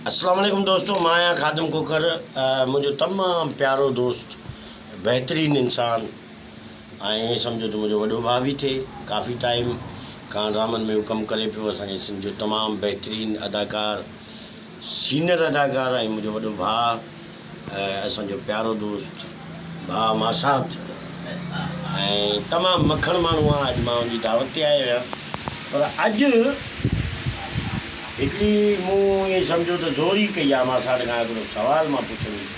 اسلام عليڪم دوستو مان آهيان خادم کوکر منهنجو تمام پيارو دوست بهترين انسان ۽ ائين سمجهو ته منهنجو وڏو ڀاء به ٿئي ڪافي ٽائيم کان ڊرامن ۾ هو ڪم ڪري پيو اسان جي سنڌ جو تمام بهترين اداڪار سينئر اداڪار ۽ منهنجو وڏو ڀاء اسان جو پيارو دوست ڀاء ماسات ۽ تمام مکڻ ماڻهو آهي اڄ مان ان جي دعوت تي آيو آهيان پر اڄ هڪڙي مون ائين سمجهو ته زوري ڪئي آ ماسات کان هڪڙو سوال مان پڇندس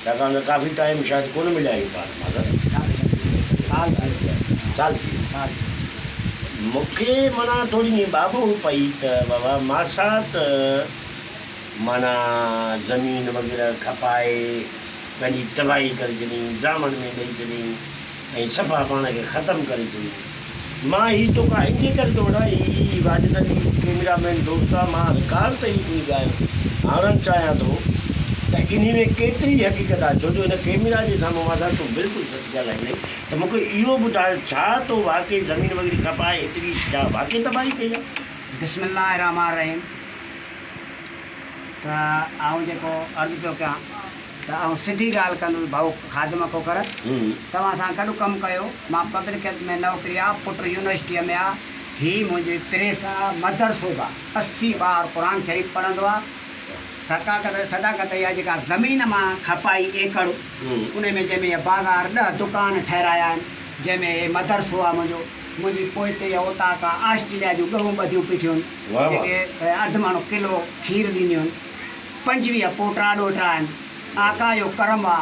ڇاڪاڻ ته ڪافي ٽائيم شايد ڪونه مليا آهيون پاڻ ماسات سال ٿي ويو سال ٿي ويو سال ٿي مون کي معنيٰ ٿوري ائين ٻاٻوهه پئي ته بابا ماسات معنيٰ زمين وغيره کپائي پنهنجي تباهي ڪري ڇڏيائين ڊرامن ۾ ڏئي ڇڏيائين ۽ صفا پاڻ کي ختم ڪري ڇڏيائين. مان هي توکان انجي ڪري ٿو وٺان هي واجد علي ڪيميرا مين دوست آ مان رڪارڊ تي هي تنهنجي ڳالهه آڻڻ چاهيان ٿو ته انهي ۾ ڪيتري حقيقت آ ڇو جو هن ڪيميرا جي سامهون مان سان تون بلڪل سچ ڳالهائيندين ته مون کي اهو ٻڌاء ڇا تو واقعي زمين وغيره کپائي ايتري ڇا واقعي تباهي ڪئي آ؟ بسم الله الرحمٰن الرحيم ته آئون جيڪو عرض پيو ڪيان ته آئون سڌي ڳالهه ڪندس ڀائو خادم کوکر توهان سان گڏ ڪم ڪيو مان پبلڪ هيلٿ ۾ نوڪري آ پٽ يونيورسٽيء ۾ آ هي منهنجي پريس آ مدرسو به آ 80 ٻار قرآن شريف پڙهندو آ صداقت صداقت اها جيڪا زمين مان کپائي ايڪڙ ان ۾ جنهن ۾ بازار ڏهه دڪان ٺهرايا آهن جنهن ۾ هي مدرسو آ منهنجو منهنجي پوئتي اها اوطاق آ آسٽريليا جون ڳئون ٻڌيون پيٺيون آهن جيڪي اڌ مڻ ڪلو کير ڏينديون آهن. 25 پوٽا ڏوهٽا آهن. آقا جو ڪرم آ.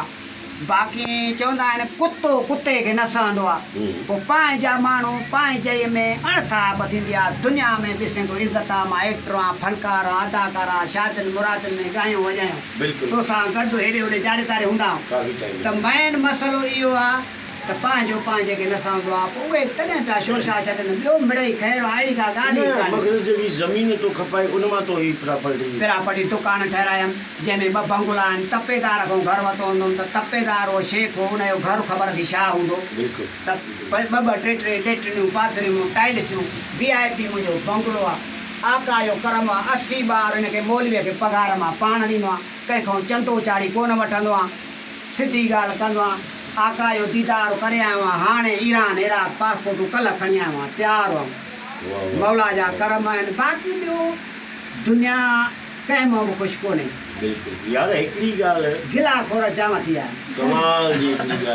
باقي چوندا آهن ڪتو ڪتي کي نه سهندو آ. پوء پنهنجا ماڻهو پنهنجئي ۾ اڻ سهائپ ٿيندي آ. دنيا ۾ ڏسين ٿو عزت آ. مان ايڪٽر آن، فنڪار آن، اداڪار آن، شادين مرادين ۾ ڳايون وڄايون. توسان گڏ هيڏي هوڏي جاڏي تاڏي هوندا آهيون. ته مين مسئلو اهو آ. ته پنهنجو پنهنجي کي نه سهندو آ، پوء اهي تڏهن پيا شوشا ڇڏن، ٻيو مڙئي خير آ، اهڙي ڪا ڳالهه ئي نه، ڪانهي. مگر جيڪي زمين تو کپائي ان مان تو هي پراپرٽي. پراپرٽي دڪان ٺهرايم، جنهن ۾ ٻه بنگلا آهن، تپيدار کان گهر ورتو هوندم ته تپيدار اهو شيخ هو، ان جو گهر خبر اٿئي ڇا هوندو ته ٻه ٻه ٽي ٽي ليٽرينون، باٿرومون، ٽائلسيون، وي آء پي منهنجو بنگلو آ، آقا جو ڪرم آ، 80 ٻار ان کي مولويء کي پگهار مان پاڻ ڏيندو آهيان، ڪنهن کان چندو چاڙهي ڪونه وٺندو آهيان. سڌي ڳالهه ڪندو آهيان، آقا جو ديدار ڪري آيو آهيان، هاڻي ايران عراق پاسپورٽون ڪلهه کڻي آيو آهيان، تيار هئم، مولا جا ڪرم آهن، باقي ٻيو دنيا ڪنهن مان به خوش ڪونهي. بلڪل يار هڪڙي ڳالهه. گلا خور جام ٿي آهن. ڪمال جي هڪڙي ڳالهه.